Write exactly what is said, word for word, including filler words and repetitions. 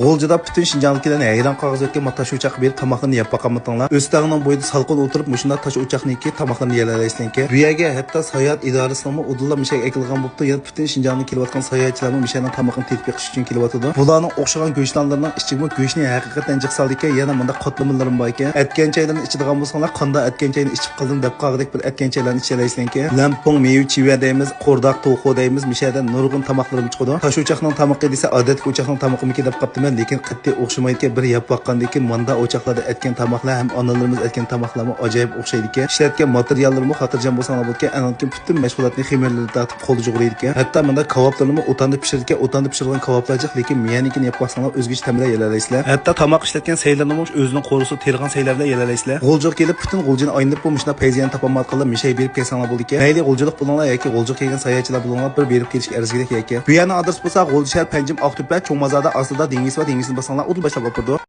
غۇلجىدا پۈتۈن شىنجاڭدىكىلەرنى ھەيران قالغۇزۇۋەتكەن مانا تاش ئوچاققا بېرىپ تاماقلىرىنى يەپ باققانمىتىڭلار؟ ئۆستەڭنىڭ بويىدا سالقىن ئولتۇرۇپ مۇشۇنداق تاش ئوچاقنىڭكى تاماقلىرىنى يېيەلەيسىلەركەن. بۇ يەرگە ھەتتا ساياھەت ئىدارىسىنىڭمۇ ئۇدۇللا مۇشەگە ئەكېلىدىغان بوپتۇ. يەنە پۈتۈن شىنجاڭدىن كېلىۋاتقان ساياھەتچىلەرمۇ مۇشەنىڭ تامىقىنى تېتىپ بېقىش ئۈچۈن كېلىۋاتىدۇ. بۇلارنىڭ ئوخشىغان گۆشنانلىرىنىڭ ئىچىگىمۇ گۆشنى ھەقىقەتەن جىق سالىدىكەن. يەنە مۇنداق قاتلىمىلىرىمۇ بار ئىكەن. ئەتكەن چايلىرىنى ئىچىدىغان بولساڭلار، قانداق ئەتكەن چاينى ئىچىپ قالدىم دەپ قالغۇدەك بىر ئەتكەن چايلارنى ئىچەلەيسىلەركەن. لەمپۇڭ، مېۋە چىۋە دەيمىز، قورداق، توخۇ دەيمىز، مۇشەدە نۇرغۇن تاماقلىرىمۇ چىقىدۇ. تاش ئوچاقنىڭ تامىقى دېسە، ئادەتتىكى ئوچاقنىڭ تامىقىمىكى دەپ قاپتىمەن، لېكىن قەتئىي ئوخشىمايدىكەن. بىر يەپ باققاندىن كېيىن ماندا ئوچاقلاردا ئەتكەن تاماقلار ھەم ئانىلىرىمىز ئەتكەن تاماقلارمۇ ئاجايىپ ئوخشايدىكەن. ئىشلەتكەن ماتېرىياللىرىمۇ خاتىرجەم بولساڭلار بولىدىكەن. ئاندىن كېيىن پۈتۈن مەشغۇلاتنى خېمىرلىرىنى تارتىپ قولدا جۇغلايدىكەن. ھەتتا مۇنداق كاۋاپلىرىمۇ ئوتاندا پىشىرىدىكەن. ئوتاندا پىشۇرغان كاۋاپلار جىق، لېكىن مىيەنىڭكىنى يەپ باقساڭلار ئۆزگىچە تەملەر يېيەلەيسىلەر. ھەتتا تاماق ئىشلەتكەن سەيلىرىنىمۇ ئۆزىنىڭ قورۇسىدا تېرىغان سەيلەر بىلەن يېيەلەيسىلەر. غۇلجىغا كېلىپ پۈتۈن غۇلجىنى ئايلىنىپ بۇ مۇشۇنداق پەيزىيەنى تاپالمايۋاتقانلار مىشەگە بېرىپ كەلسەڭلار بولىدىكەن. مەيلى غۇلجىلىق بولۇڭلار ياكى غۇلجىغا كەلگەن ساياھەتچىلەر بولۇڭلار، بىر بېرىپ كېلىشكە ئەرزىگۈدەك يەركەن. بۇ يەرنىڭ ئادرېسى بولسا غۇلجا شەھەر پەنجىم ئاق تۆپە چوڭ بازاردا ئاستىدا دېڭىز بار، دېڭىزنى باسساڭلار ئۇدۇل باشلاپ ئاپىرىدۇ.